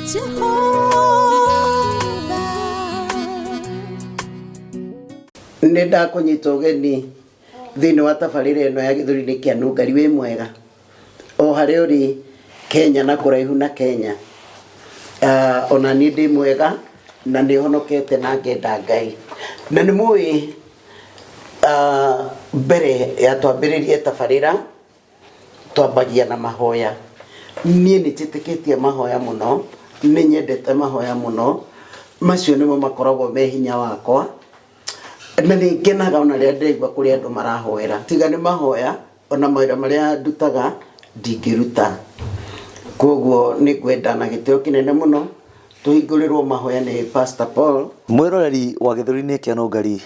Jehovah. Nĩ ndakũnyita ũgeni thĩinĩ wa tabarĩra ĩno ya gĩthũri-inĩ kĩa nũngari wĩ mwega o harĩa ũrĩ Kenya na kũraihu na Kenya. Ah, ona niĩ ndĩ mwega na nĩ honokete na ngenda Ngai. Na nĩ mũĩ ah, mbere ya twambĩrĩrie tabarĩra twambagia na mahoya. Niĩ nĩ njĩtĩkĩtie mahoya mũno, nĩ nyendete mahoya mũno, macio nĩmo makoragwo me hinya wakwa, na nĩ ngenaga ona rĩrĩa ndĩraigua kũrĩ andũ marahoera. Tiga nĩ mahoya, ona mawĩra marĩa ndutaga ndingĩruta. Koguo nĩ ngwenda na gĩtĩo kĩnene mũno tũhingũrĩrwo mahoya nĩ Pastor Paul. Mwĩroreri wa gĩthũri-inĩ kĩa Nũngari,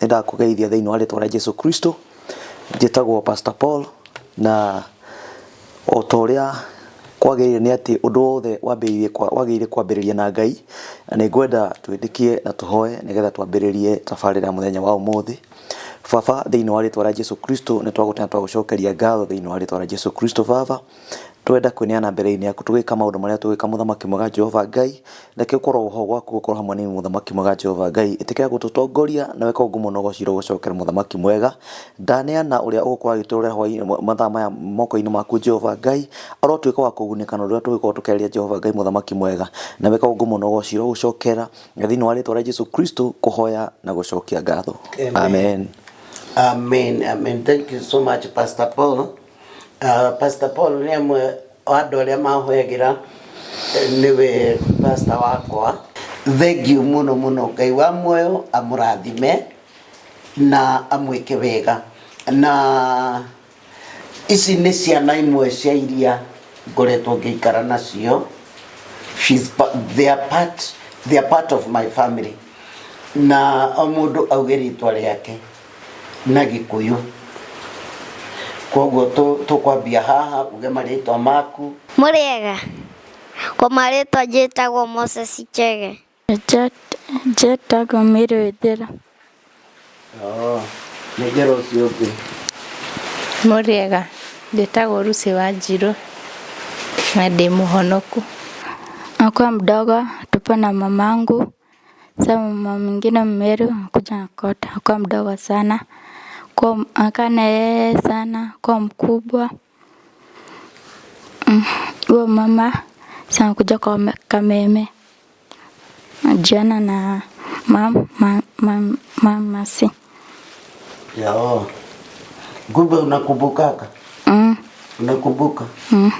nĩ ndakũgeithia thĩinĩ wa rĩtwa rĩa Jesu Kristo. Njĩtagwo Pastor Paul na o ta ũrĩa kwagĩrĩire nĩ atĩ ũndũ wothe wambĩrĩirie wagĩrĩire kwambĩrĩria na Ngai, na nĩ ngwenda twĩtĩkie na tũhoe nĩgetha twambĩrĩrie tabarĩra ya mũthenya wa ũmũthĩ. Baba thĩinĩ wa rĩtwa rĩa Jesu Kristo nĩ twagũtĩa na twagũcokeria ngatho thĩinĩ wa rĩtwa rĩa Jesu Kristo Baba. Twenda kwĩneana mbere-inĩ yaku tũgĩka maũndũ marĩa tũgĩka mũthamaki mwega Jehova Ngai. Reke ũkorwo ho gwaku gũkorwo hamwe na ithuĩ mũthamaki mwega Jehova Ngai. Ĩtĩkĩra gũtũtongoria na weka ũguo mũno ũgocirwo gũcokera mũthamaki mwega. Ndaneana ũrĩa ũgũkorwo agĩtũrora hwaĩ mathaa maya moko-inĩ maku Jehova Ngai. Arotuĩka wa kũgunĩka na ũndũ ũrĩa tũgũkorwo tũkĩarĩria Jehova Ngai mũthamaki mwega. Na weka ũguo mũno ũgocirwo gũcokera na thĩinĩ wa rĩtwa rĩa Jesu Kristo kũhoya na gũcokia ngatho. Amen. Amen. Amen, amen. Thank you so much, Pastor Paul. Pastor Paul nĩ amwe wa andũ arĩa mahoyagĩra nĩwe pastor wakwa. Thengiũ mũno mũno, Ngai wa muoyo amũrathime na amwĩke wega. Na ici nĩ ciana imwe cia iria ngoretwo ngĩikara nacio. She's, they are part, they are part of my family. Na o mũndũ auge rĩtwa rĩake na Gĩkũyũ. Koguo tũkwambia haha uge marĩtwa maku. Mũrĩega, kwa marĩtwa njĩtagwo Moses Chege. Njetagwo Mary Waithera. Oh, nengera ũcio ũngĩ. Mũrĩega, njĩtagwo Lucy Wanjirũ na ndĩ mũhonoku. Nakuwa mdogo tupo na mamangu. Sasa mama mwingine Mmeru akuja Nakota, akuwa mdogo sana, kwa akaa na yeye sana, kuwa mkubwa. Huyo mama sana kuja kwa Kameme najuana na mama si. Yao. Kumbe unakumbukaka? Mm. Unakumbuka? Mm.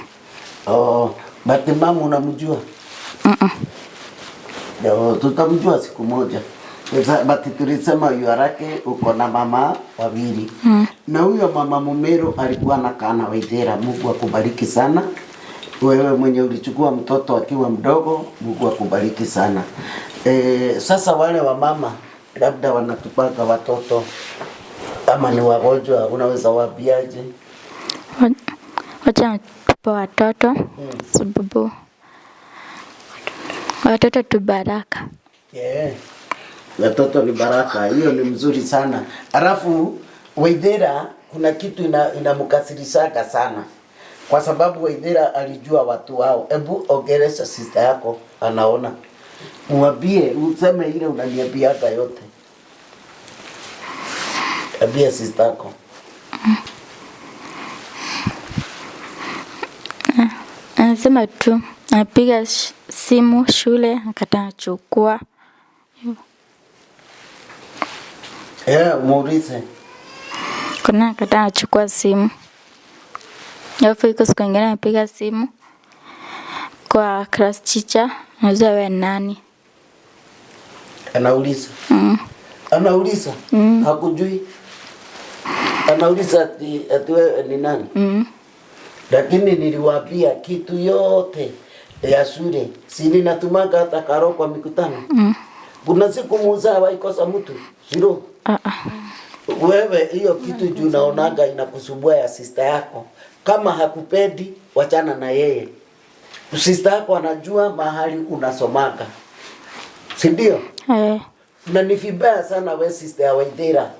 Oh, but mama unamjua? Mm. Yao, tutamjua siku moja. Sasa, but tulisema you are lucky uko na mama wawili. Na huyo mama Mumeru alikuwa anakaa na Waithera. Mungu akubariki sana. Wewe mwenye ulichukua mtoto akiwa mdogo, Mungu akubariki sana. Sasa wale wa mama labda wanatupanga watoto ama ni wagonjwa, unaweza waambiaje? Wacha tupe watoto sababu watoto tu baraka. Yeah. Watoto ni baraka, hiyo ni mzuri sana. Alafu Waithera kuna kitu inamkasirishaga sana, kwa sababu Waithera alijua watu wao. Ebu ongelesha sister yako, anaona, mwambie, useme ile unaniambiaga yote, ambia sister yako. Anasema tu anapiga simu shule akataa chukua. Muulize. Kuna akataa achukua simu. Alafu iko siku nyingine anapiga simu kwa class teacher, anauliza wewe nani? Anauliza. Anauliza. Hakujui. Anauliza ati wewe ni nani? Lakini niliwaambia kitu yote ya shule, si ninatumanga hata karo kwa mikutano. Kuna siku muuza hawaikosa mtu, sio? Wewe hiyo kitu juu naonaga inakusumbua ya sister yako. Kama hakupendi, wachana na yeye. Sister yako anajua mahali unasomaga, si ndio? Na ni vibaya sana we sister ya Waithera.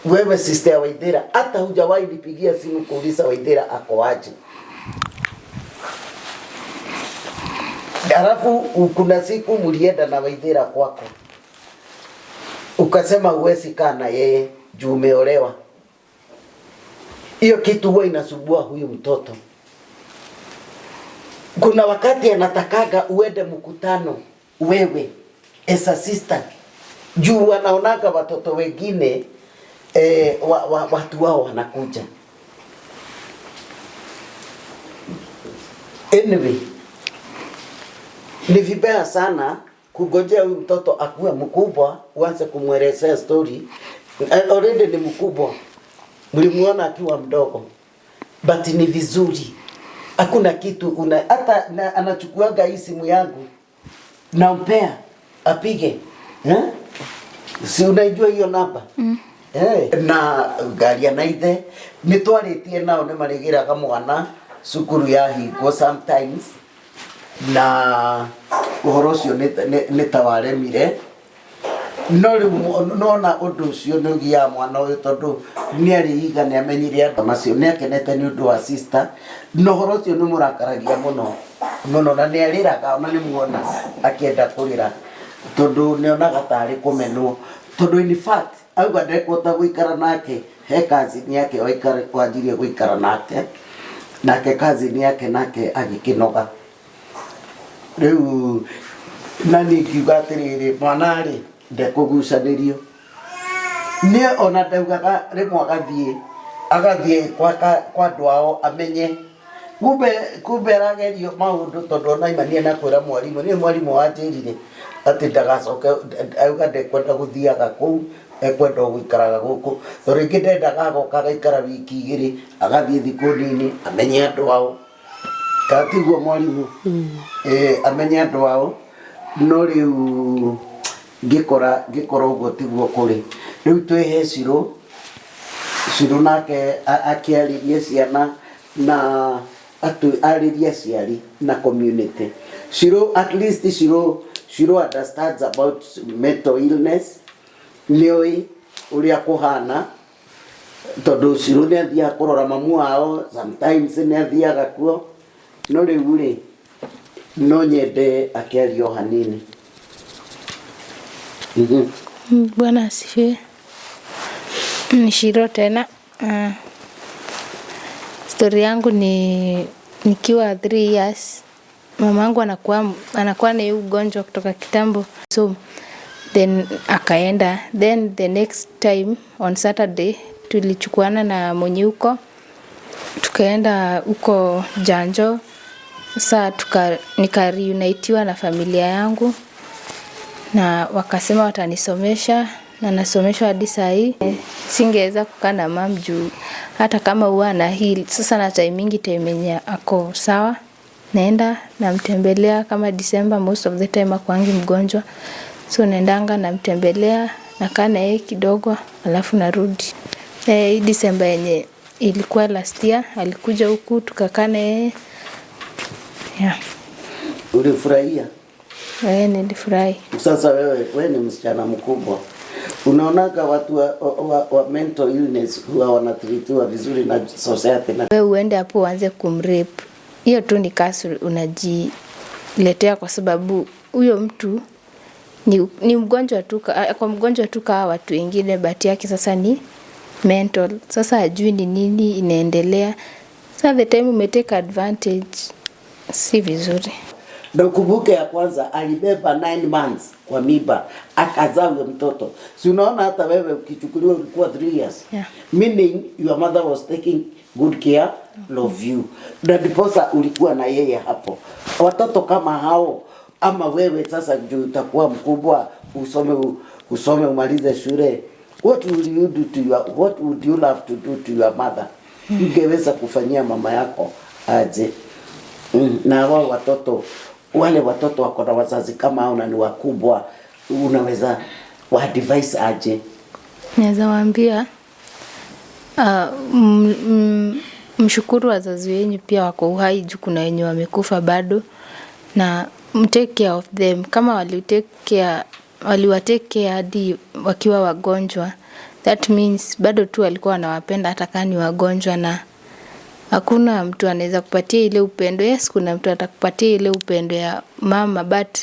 Wewe sister ya Waithera, hata hujawahi nipigia simu kuuliza Waithera ako aje. Alafu kuna siku mlienda na Waithera kwako, ukasema huwezi kaa na yeye juu umeolewa. Hiyo kitu huwa inasumbua huyu mtoto. Kuna wakati anatakaga uende mkutano wewe as a sister, juu wanaonaga watoto wengine watu wao wanakuja. Anyway, ni vibaya sana kungojea huyu mtoto akuwe mkubwa uanze kumwelezea story. Already ni mkubwa, mlimuona akiwa mdogo, but ni vizuri, hakuna kitu una hata na, anachukuaga hii simu yangu nampea apige eh? Si unaijua hiyo namba Na ngaria na ithe nĩ twarĩtie nao nĩ marĩgĩraga mwana cukuru yahingwo sometimes, na ũhoro ũcio nĩ ta waremire, no rĩu nona ũndũ ũcio nĩ ũgiaga mwana ũyũ tondũ nĩ arĩiga nĩ amenyire andũ macio nĩ akenete nĩ ũndũ wa sister, na ũhoro ũcio nĩ mũrakaragia mũno mũno, na nĩ arĩraga ona nĩ muona akĩenda kũrĩra tondũ nĩ onaga tarĩ kũmenwo, tondũ in fact auga ndekũhota gũikara nake, he cousin yake wanjirie gũikara nake, nake cousin yake nake agĩkĩnoga. Rĩu na niĩ ngiuga atĩrĩrĩ, mwana rĩ ndekũgucanĩrio, niĩ ona ndaugaga rĩmwe agathiĩ kwa andũ ao amenye kumbe aragerio maũndũ, tondũ ona imanie na kwĩra mwarimũ, niĩ mwarimũ wanjĩrire atĩ ndagacoke, auga ndekwenda gũthiaga kũu, ekwenda gũikaraga gũkũ, tondũ rĩngĩ ndendaga agoka agaikara wiki igĩrĩ agathiĩ thikũ nini amenye andũ ao, kana tiguo mwarimũ? Amenye andũ ao. No rĩu ngĩkora ũguo tiguo kũrĩ. Rĩu twĩhe Cirũ nake akĩarĩrie ciana na arĩrie aciari na community. Cirũ at least Cirũ understands about mental illness, nĩoĩ ũrĩa kũhana, tondũ Cirũ nĩ athiaga kũrora mamu wao sometimes nĩ athiaga kuo, no rĩu rĩ no nyende akĩaria o hanini. Bwana asifiwe. Ni Shiro tena. Story yangu ni nikiwa 3 years mamangu anakuwa na ugonjwa kutoka kitambo, so then akaenda. Then the next time on Saturday tulichukuana na mwenye huko, tukaenda huko Janjo. Sasa nika reunitiwa na familia yangu na wakasema watanisomesha, na nasomeshwa hadi saa hii. Singeweza kukaa na mam juu hata kama huwa ana heal sasa, na time mingi time yenye ako sawa naenda namtembelea, kama December most of the time akuangi mgonjwa, so naendanga namtembelea, nakaa na yeye kidogo alafu narudi. Hii December yenye ilikuwa last year alikuja huku tukakaa na yeye. Yeah. Ulifurahia? Nilifurahi. Sasa wewe ni msichana mkubwa, unaonaga watu wa mental illness huwa wanatreatiwa vizuri na society na wewe uende hapo uanze kumrape, hiyo tu ni kasi unajiletea, kwa sababu huyo mtu ni mgonjwa tu, kwa mgonjwa tu kama watu wengine, but yake sasa ni mental. Sasa hajui ni nini inaendelea. Sasa the time umetake advantage si vizuri. Na ukumbuke ya kwanza alibeba 9 months kwa mimba akazaa huyo mtoto. Si unaona hata wewe ukichukuliwa ulikuwa 3 years. Yeah. Meaning your mother was taking good care of you. Na ndiposa ulikuwa na yeye hapo. Watoto kama hao, ama wewe sasa juu utakuwa mkubwa usome umalize shule, what will you do to your, what would you love to do to your mother? Ungeweza kufanyia mama yako aje? Na wao watoto, wale watoto wako na wazazi kama hao na ni wakubwa, unaweza wa advise aje? Naweza waambia mshukuru wazazi wenyu pia wako uhai, juu kuna wenye wamekufa bado, na mtake care of them. Kama waliwa take care hadi wakiwa wagonjwa, that means bado tu walikuwa wanawapenda hata kama ni wagonjwa, na Hakuna mtu anaweza kupatia ile upendo. Yes, kuna mtu atakupatia ile upendo ya mama, but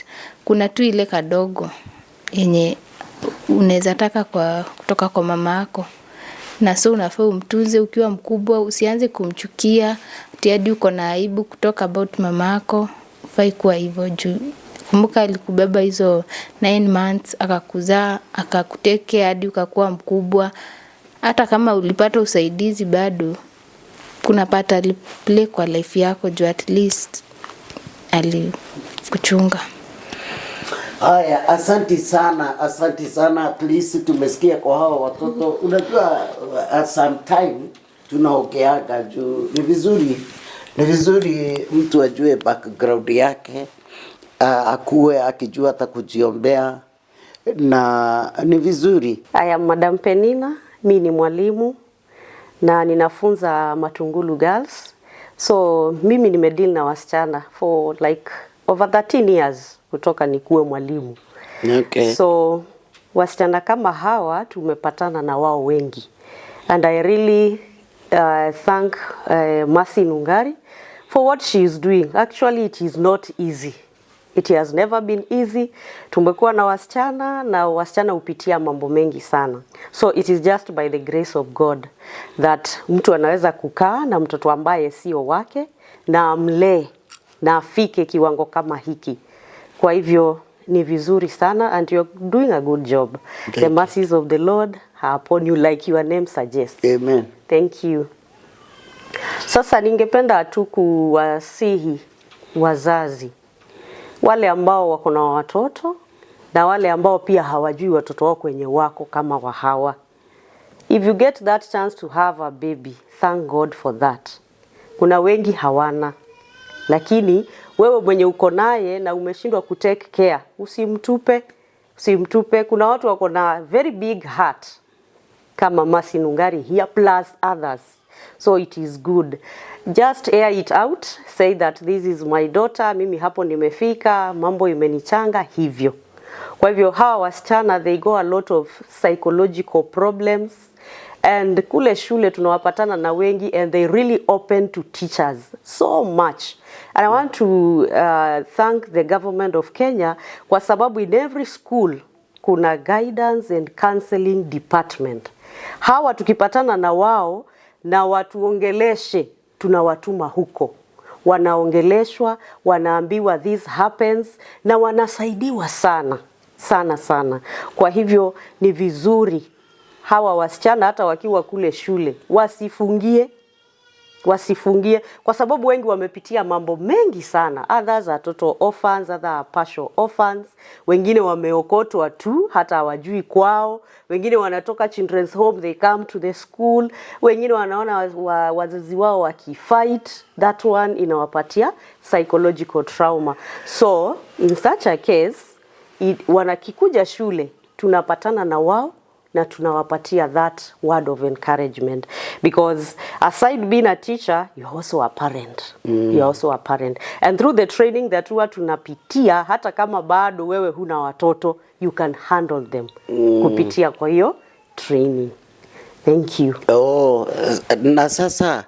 kuna tu ile kadogo yenye unaweza taka kwa kutoka kwa mama yako, na so unafaa umtunze ukiwa mkubwa, usianze kumchukia ati hadi uko na aibu kutoka about mama yako. Hufai kuwa hivyo juu kumbuka alikubeba hizo 9 months, akakuzaa, akakutake hadi ukakuwa mkubwa. Hata kama ulipata usaidizi, bado kuna part aliplay kwa life yako juu at least alikuchunga. Haya, asanti sana, asanti sana. At least tumesikia kwa hawa watoto. Unajua, sometime tunaongeaga juu ni vizuri mtu ajue background yake, akuwe akijua hata kujiombea na ni vizuri. I am Madam Penina, mi ni mwalimu na ninafunza Matungulu Girls. So mimi nimedeal na wasichana for like over 13 years kutoka nikuwe mwalimu. So wasichana kama hawa tumepatana na wao wengi and I really thank Mercy Nungari for what she is doing. Actually it is not easy. It has never been easy. Tumekuwa na wasichana na wasichana hupitia mambo mengi sana. So it is just by the grace of God that mtu anaweza kukaa na mtoto ambaye sio wake na amlee na afike kiwango kama hiki. Kwa hivyo ni vizuri sana and you're doing a good job. Thank The you. Mercies of the Lord are upon you like your name suggests. Amen. Thank you. Sasa ningependa tu kuwasihi wazazi wale ambao wako na watoto na wale ambao pia hawajui watoto wao kwenye wako kama wahawa. If you get that chance to have a baby, thank God for that. Kuna wengi hawana, lakini wewe mwenye uko naye na umeshindwa kutake care, usimtupe, usimtupe. Kuna watu wako na very big heart kama Mercy Nungari here plus others. So it is good. Just air it out, say that this is my daughter, mimi hapo nimefika, mambo imenichanga hivyo. Kwa hivyo hawa wasichana they go a lot of psychological problems and kule shule tunawapatana na wengi and they really open to teachers so much and I want to thank the government of Kenya kwa sababu in every school kuna guidance and counseling department. Hawa tukipatana na wao na watuongeleshe, tunawatuma huko, wanaongeleshwa, wanaambiwa this happens na wanasaidiwa sana sana sana. Kwa hivyo ni vizuri hawa wasichana hata wakiwa kule shule wasifungie wasifungie kwa sababu wengi wamepitia mambo mengi sana. Others are total orphans, others are partial orphans. Wengine wameokotwa tu hata hawajui kwao. Wengine wanatoka children's home they come to the school. Wengine wanaona wazazi wao wakifight, that one inawapatia psychological trauma. So in such a case wanakikuja shule tunapatana na wao na tunawapatia that word of encouragement because aside being a teacher, you're also a parent. You're also a parent and through the training that huwa tunapitia, hata kama bado wewe huna watoto, you can handle them kupitia kwa hiyo training. Thank you. Oh, na sasa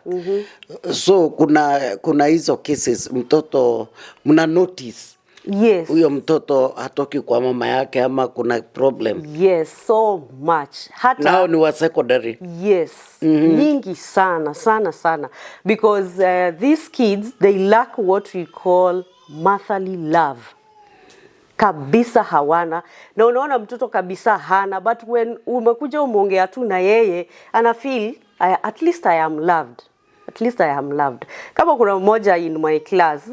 so kuna hizo cases mtoto mna notice Yes. huyo mtoto hatoki kwa mama yake ama kuna problem? Yes, so much. Hata Nao ni wa secondary? Yes, nyingi sana sana sana because these kids, they lack what we call motherly love kabisa, hawana. Na unaona mtoto kabisa hana, but when umekuja umeongea tu na yeye, ana feel at least I am loved, at least I am loved. Kama kuna mmoja in my class,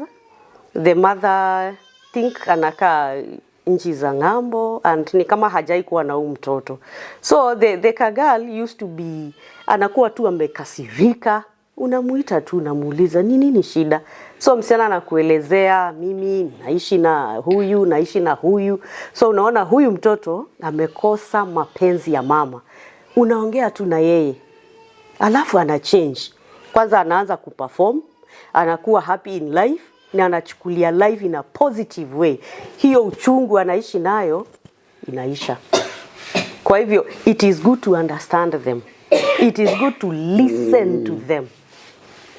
the mother think anakaa nchi za ng'ambo and ni kama hajai kuwa na huu mtoto, so the girl used to be anakuwa tu amekasirika. Unamuita tu, unamuuliza ni nini shida. So msichana anakuelezea, mimi naishi na huyu, naishi na huyu. So unaona huyu mtoto amekosa mapenzi ya mama. Unaongea tu na yeye, alafu ana change. Kwanza anaanza kuperform, anakuwa happy in life na anachukulia life in a positive way. Hiyo uchungu anaishi nayo inaisha. Kwa hivyo it is good to understand them, it is good to listen to them.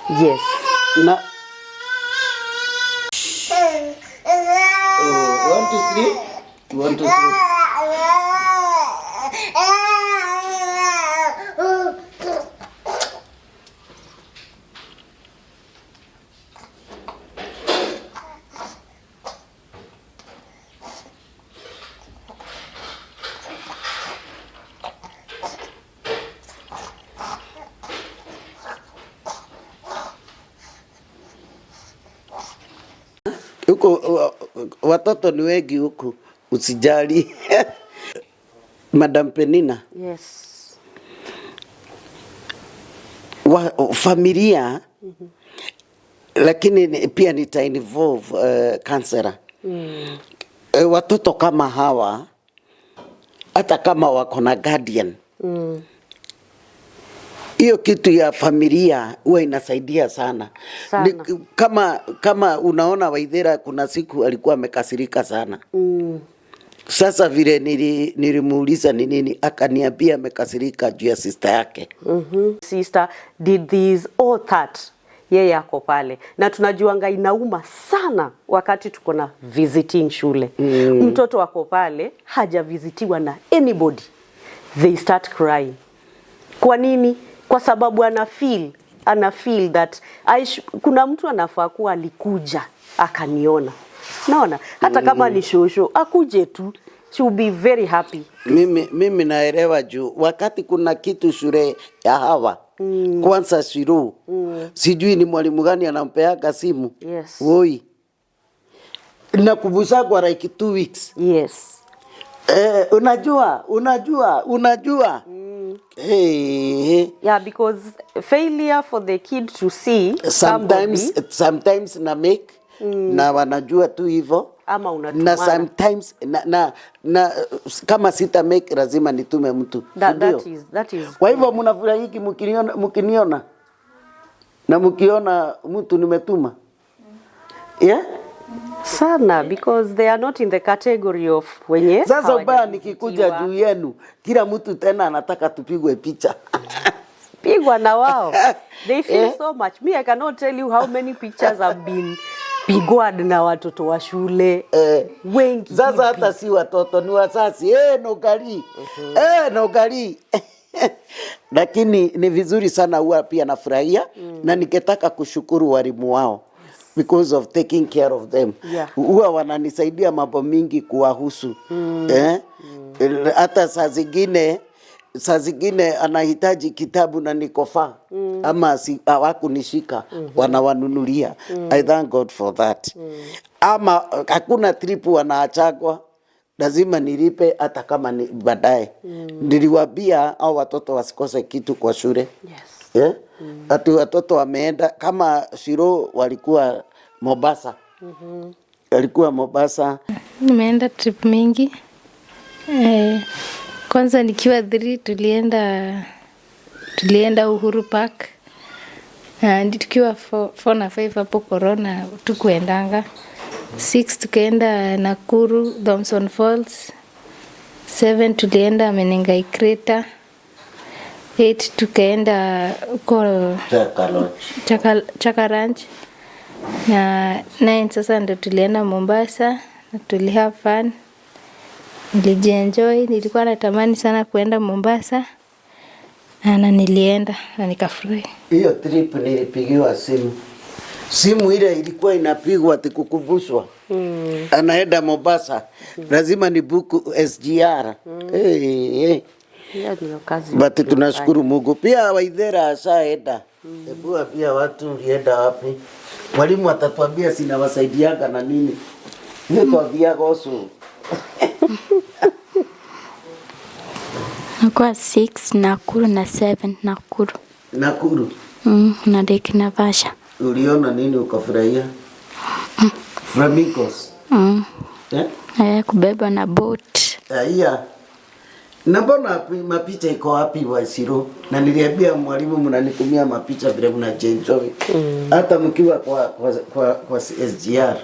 Yes. Na oh, 1 2 3 1 2 3. Huko watoto ni wengi huku, usijali. Madam Penina, Yes. Familia lakini pia nita involve counselor. Watoto kama hawa hata kama wako na guardian, hiyo kitu ya familia huwa inasaidia sana. Sana. Kama unaona Waithera kuna siku alikuwa amekasirika sana. Sasa vile nilimuuliza ni nini, akaniambia amekasirika juu ya sister yake. Sister did this all that, yeye ako pale, na tunajuanga inauma sana wakati tuko na visiting shule. Mtoto ako pale hajavisitiwa na anybody, they start crying. Kwa nini? Kwa sababu ana feel that kuna mtu anafaa kuwa alikuja akaniona. Naona hata kama ni shosho akuje tu, she will be very happy. Mimi naelewa juu wakati kuna kitu shule ya hawa kwanza Shiru, sijui ni mwalimu gani anampeaga simu. Woi, nakumbusagwa like 2 weeks. Eh, unajua unajua unajua hey. Yeah, because failure for the kid to see Sometimes, somebody, sometimes na make na wanajua tu hivyo Ama na unatumana. Sometimes na kama sita make lazima nitume mtu, si ndio? That is Kwa hivyo mnafurahiki mkiniona na mkiona mtu nimetuma, yeah? Sana, because they are not in the category of wenye Sasa ubaya nikikuja hawajavisitiwa. juu yenu, kila mtu tena anataka tupigwe picha. Pigwa na wao, they feel so much. Me, I cannot tell you how many pictures have been pigwa na watoto wa shule wengi Sasa hivi. Hata si watoto, ni wazazi, nogari nogari. Lakini ni vizuri sana, huwa pia nafurahia na ningetaka kushukuru walimu wao because of taking care of them. Huwa wananisaidia mambo mingi kuwahusu, eh? Hata saa zingine anahitaji kitabu na niko far ama hawakunishika, wanawanunulia. I thank God for that. Ama hakuna trip wanaachagwa, lazima nilipe hata kama ni baadaye. Niliwaambia au watoto wasikose kitu kwa shule. Yeah? Ati watoto wameenda kama Shiro walikuwa Mombasa, walikuwa Mombasa. Nimeenda trip mingi. Kwanza nikiwa 3 tulienda Uhuru Park. And tukiwa 4 na 5 hapo corona tukuendanga. 6 tukaenda Nakuru Thomson Falls. 7 tulienda Menengai Crater. 8 tukaenda huko Chaka Lodge. Chaka Ranch. Na 9 sasa ndo tulienda Mombasa na tuli have fun. Nilijienjoy, nilikuwa natamani sana kuenda Mombasa na nilienda na nikafurahi. Hiyo trip nilipigiwa simu, simu ile ilikuwa inapigwa ati kukumbushwa anaenda Mombasa, lazima ni book SGR. Hey, hey. Hiyo ndio kazi But tunashukuru Mungu pia Waithera ashaenda. Hebu pia watu ulienda wapi? Mwalimu atatuambia sinawasaidiaga na nini. Hiyo twathiaga ũcio. Nakuwa 6 Nakuru na 7 Nakuru. Nakuru. Na Lake Naivasha. Uliona nini ukafurahia? Flamingos. Eh? Eh, kubeba na boat. Aya. Na mbona mapicha iko wapi Wasiro? Na niliambia mwalimu mnanitumia mapicha vile mnajienjoy. Hata mkiwa kwa SGR.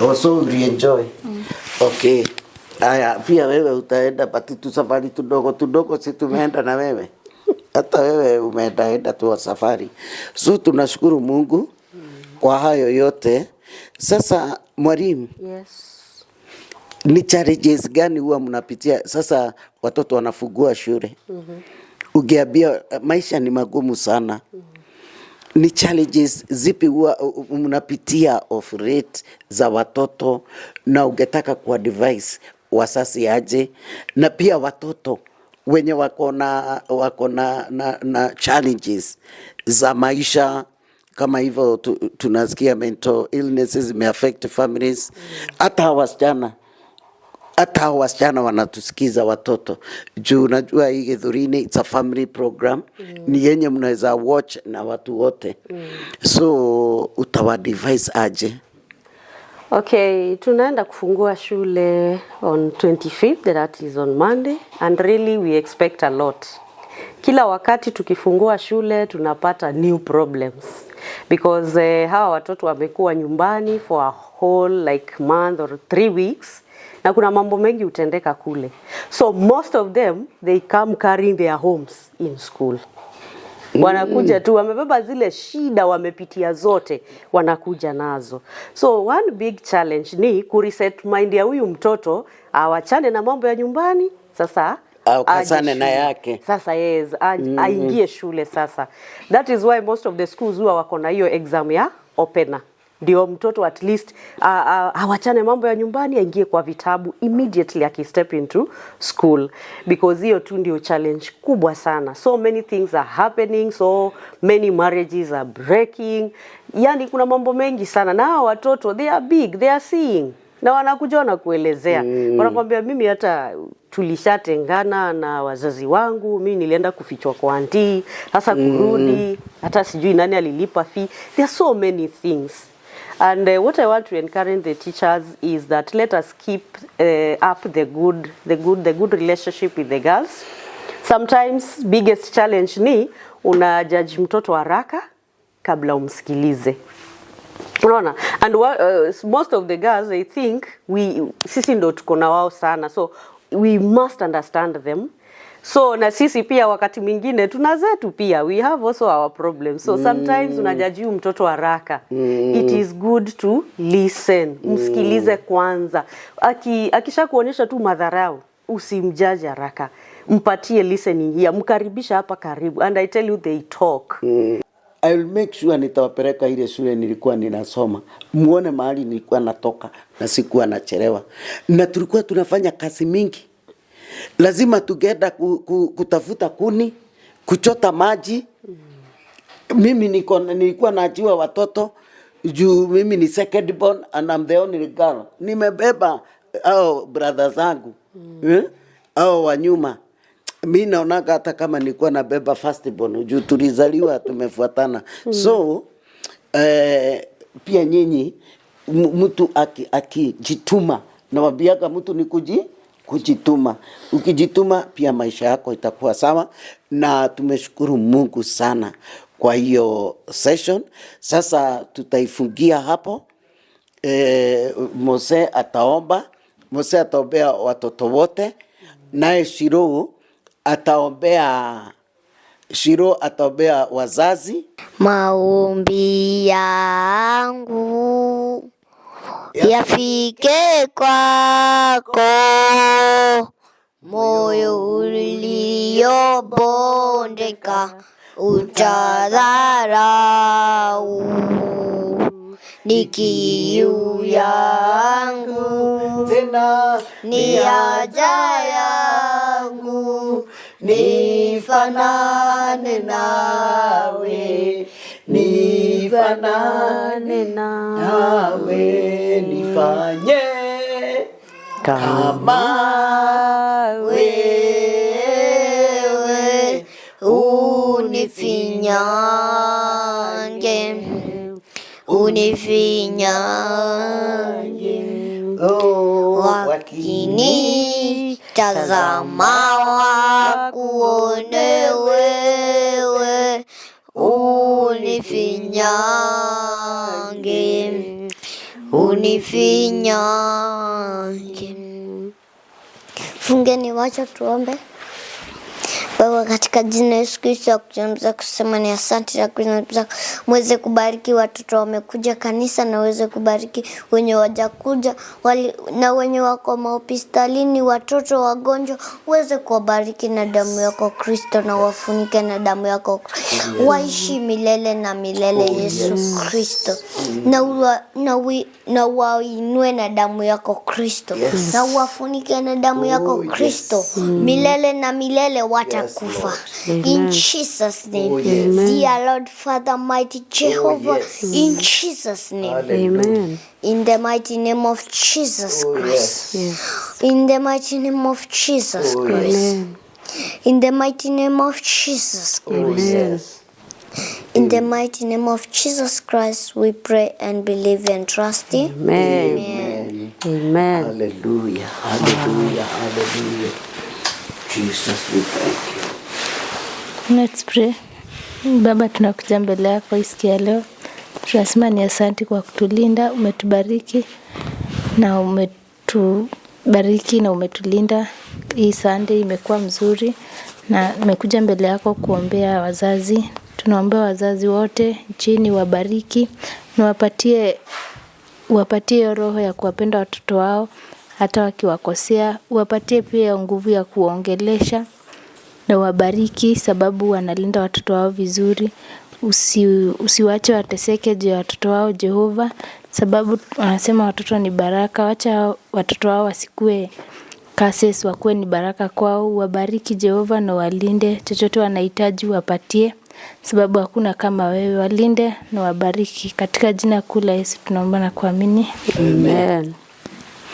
Also enjoy. Okay. Aya, pia wewe utaenda, but tu safari tudogo tudogo si tumeenda na wewe. Hata wewe umeendaenda tu safari. So tunashukuru Mungu kwa hayo yote. Sasa mwalimu, Yes. ni challenges gani huwa mnapitia sasa watoto wanafungua shule? Ukiambia maisha ni magumu sana. Ni challenges zipi huwa mnapitia of late za watoto, na ungetaka ku advise wazazi aje, na pia watoto wenye wako na challenges za maisha kama hivyo tunasikia mental illnesses zimeaffect families, hata hawa wasichana wanatusikiza watoto juu unajua hii Githurini it's a family program, ni yenye mnaweza watch na watu wote, so utawaadvise aje? Okay, tunaenda kufungua shule on 25th, that is on Monday, and really we expect a lot. Kila wakati tukifungua shule tunapata new problems because hawa watoto wamekuwa nyumbani for a whole like month or 3 weeks na kuna mambo mengi hutendeka kule, so most of them, they come carrying their homes in school. Wanakuja tu wamebeba zile shida wamepitia zote, wanakuja nazo. So one big challenge ni kureset mind ya huyu mtoto awachane na mambo ya nyumbani sasa Au kazane aje na shule. Yake. Sasa yes, aingie shule sasa. That is why most of the schools huwa wako na hiyo exam ya opener, ndio mtoto at least awachane mambo ya nyumbani, aingie kwa vitabu immediately akistep into school, because hiyo tu ndio challenge kubwa sana. So many things are happening, so many marriages are breaking, yani kuna mambo mengi sana, na hawa watoto, they are big, they are seeing, na wanakuja wanakuelezea, wanakwambia, "Mimi hata tulishatengana na wazazi wangu, mimi nilienda kufichwa kwa auntie, sasa kurudi hata sijui nani alilipa fee." There are so many things. And what I want to encourage the teachers is that let us keep up the good relationship with the girls. Sometimes biggest challenge ni una judge mtoto haraka kabla umsikilize. Unaona? And most of the girls, they think we sisi ndo tuko na wao sana, so we must understand them. So na sisi pia wakati mwingine tuna zetu pia, we have also our problems, so sometimes unajudge huyu mtoto haraka. It is good to listen, msikilize kwanza. Akisha kuonyesha tu madharau, usimjudge haraka, mpatie listening ear, mkaribisha hapa karibu, and I tell you, they talk. I will make sure nitawapeleka ile shule nilikuwa ninasoma, muone mahali nilikuwa natoka na sikuwa nachelewa, na tulikuwa tunafanya kazi mingi. Lazima tugeenda kutafuta kuni, kuchota maji. Mimi nilikuwa naachiwa watoto juu mimi ni second born and I'm the only girl. Nimebeba au brother zangu, eh? Au wa nyuma. Mi naonaga hata kama nilikuwa nabeba first born juu tulizaliwa tumefuatana. So pia nyinyi mtu akijituma, nawambiaga mtu ni kujituma. Ukijituma pia maisha yako itakuwa sawa, na tumeshukuru Mungu sana kwa hiyo session. Sasa tutaifungia hapo. Mose ataomba, Mose ataombea watoto wote, naye Shiro ataombea wazazi. Maombi yangu yafike kwako, moyo uliobondeka utadharau. Ni kiu yangu tena ni haja yangu nifanane nawe, nifanane nawe, nifanye kama wewe, unifinyange, unifinyange. Oh, Wakini tazama wakuone wewe, unifinyange, unifinyange. Fungeni macho tuombe. Baba, katika jina la Yesu Kristo kuzungumza kusema ni asante na kuzungumza, mweze kubariki watoto wamekuja kanisa na uweze kubariki wenye wajakuja wali, na wenye wako mahospitalini, watoto wagonjwa, uweze kuwabariki na damu yako Kristo, na wafunike na damu yako Kristo, waishi milele na milele. Yesu Kristo, na wainue na damu yako Kristo, na uwafunike na damu yako Kristo, milele na milele watakufa. In Jesus name. Oh, yes. Dear Lord Father, mighty Jehovah, yes. in Jesus name. Amen. In the mighty name of Jesus Oh, Christ. yes. In the mighty name of Jesus Oh, Christ. Amen. In the mighty name of Jesus Oh, Christ. yes. In the mighty name of Jesus Christ, we pray and believe and trust in. Amen. Amen. Amen. Hallelujah. Hallelujah. Hallelujah. Jesus, we thank you. Let's pray. Baba, tunakuja mbele yako isiku ya leo, tunasema ni asante kwa kutulinda, umetubariki na umetubariki na umetulinda. Hii Sunday imekuwa mzuri na nimekuja mbele yako kuombea wazazi. Tunaombea wazazi wote nchini, wabariki na wapatie roho ya kuwapenda watoto wao hata wakiwakosea, wapatie pia nguvu ya kuongelesha na wabariki sababu wanalinda watoto wao vizuri. Usiwache wateseke juu ya watoto wao Jehova, sababu wanasema watoto ni baraka. Wacha watoto wao wasikue curses, wakuwe ni baraka kwao. Wabariki Jehova na walinde, chochote wanahitaji wapatie, sababu hakuna kama wewe. Walinde na wabariki, katika jina kuu la Yesu tunaomba na kuamini. Amen.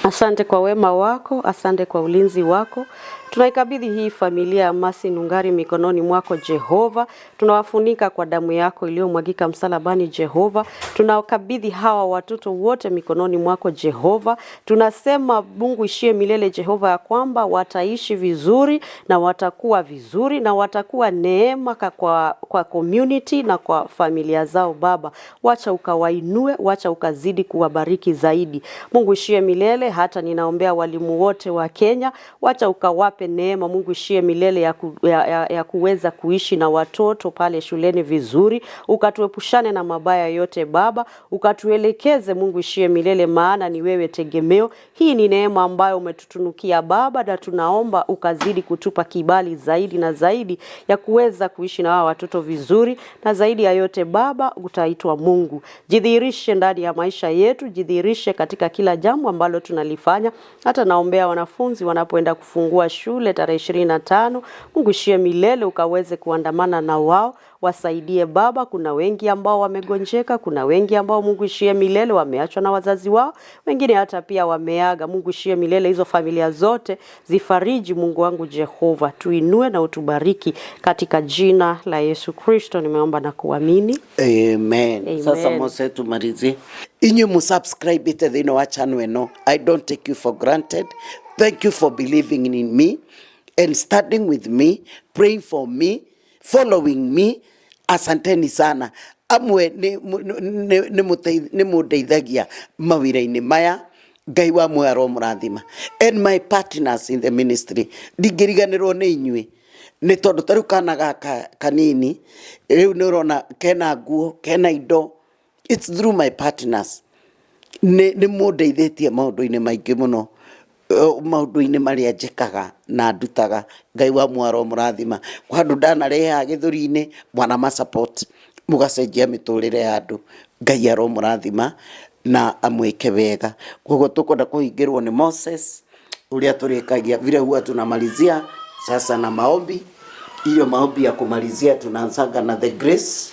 Asante kwa wema wako, asante kwa ulinzi wako. Tunaikabidhi hii familia ya Masi Nungari mikononi mwako Jehova. Tunawafunika kwa damu yako iliyomwagika msalabani Jehova. Tunawakabidhi hawa watoto wote mikononi mwako Jehova. Tunasema Mungu ishie milele Jehova, ya kwamba wataishi vizuri na watakuwa vizuri na watakuwa neema kwa community na kwa familia zao Baba. Wacha ukawainue, wacha ukazidi kuwabariki zaidi. Mungu ishie milele, hata ninaombea walimu wote wa Kenya, wacha ukawape neema Mungu ishie milele ya kuweza kuishi na watoto pale shuleni vizuri, ukatuepushane na mabaya yote Baba, ukatuelekeze Mungu ishie milele, maana ni wewe tegemeo. Hii ni neema ambayo umetutunukia Baba, na tunaomba ukazidi kutupa kibali zaidi na zaidi ya kuweza kuishi na hawa watoto vizuri, na zaidi ya yote Baba, utaitwa Mungu. Jidhihirishe ndani ya maisha yetu, jidhihirishe katika kila jambo ambalo tunalifanya. Hata naombea wanafunzi wanapoenda kufungua shule tarehe 25, Mungu ishie milele ukaweze kuandamana na wao, wasaidie Baba. Kuna wengi ambao wamegonjeka, kuna wengi ambao Mungu ishie milele wameachwa na wazazi wao, wengine hata pia wameaga. Mungu ishie milele, hizo familia zote zifariji Mungu wangu Jehova, tuinue na utubariki katika jina la Yesu Kristo nimeomba na kuamini. Amen. Amen. Sasa Mose tumalizie. Inyuĩ mũsubscribe-ĩte thĩinĩ wa channel ĩno. I don't take you for granted. Thank you for believing in me and standing with me, praying for me, following me. Asanteni sana. Amwe nĩ mũndeithagia mawĩra-inĩ maya. Ngai wa muoyo aromũrathima. And my partners in the ministry, ndingĩriganĩrwo nĩ inyuĩ nĩ tondũ ta rĩu kana gaka kanini rĩu nĩ ũrona kena nguo, kena indo. It's through my partners. Nĩ mũndeithĩtie maũndũ-inĩ maingĩ mũno, maũndũ-inĩ marĩa njĩkaga na ndutaga. Ngai wa muoyo aromũrathima. Kwa andũ ndanareha gĩthũri-inĩ mwana ma support mũgacenjia mĩtũrĩre ya andũ. Ngai aromũrathima na amwĩke wega. Koguo tũkwenda kũhingĩrwo nĩ Moses ũrĩa tũrĩkagia vile huwa tunamalizia sasa na maombi. Hiyo maombi ya kumalizia tunaanzaga na the grace,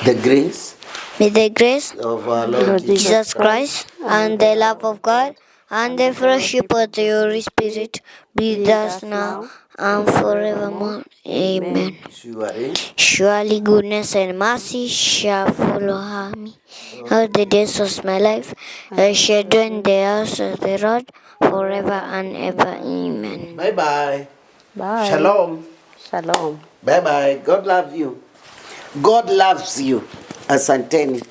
the grace May the grace of our Lord Jesus Christ and the love of God and the fellowship of the Holy Spirit be with us now and forevermore. Amen. Surely Surely goodness and mercy shall follow me all the days of my life. I shall dwell in the house of the Lord forever and ever. Amen. Bye bye. Bye. Shalom. Shalom. Bye bye. God love you. God loves you. Asanteni.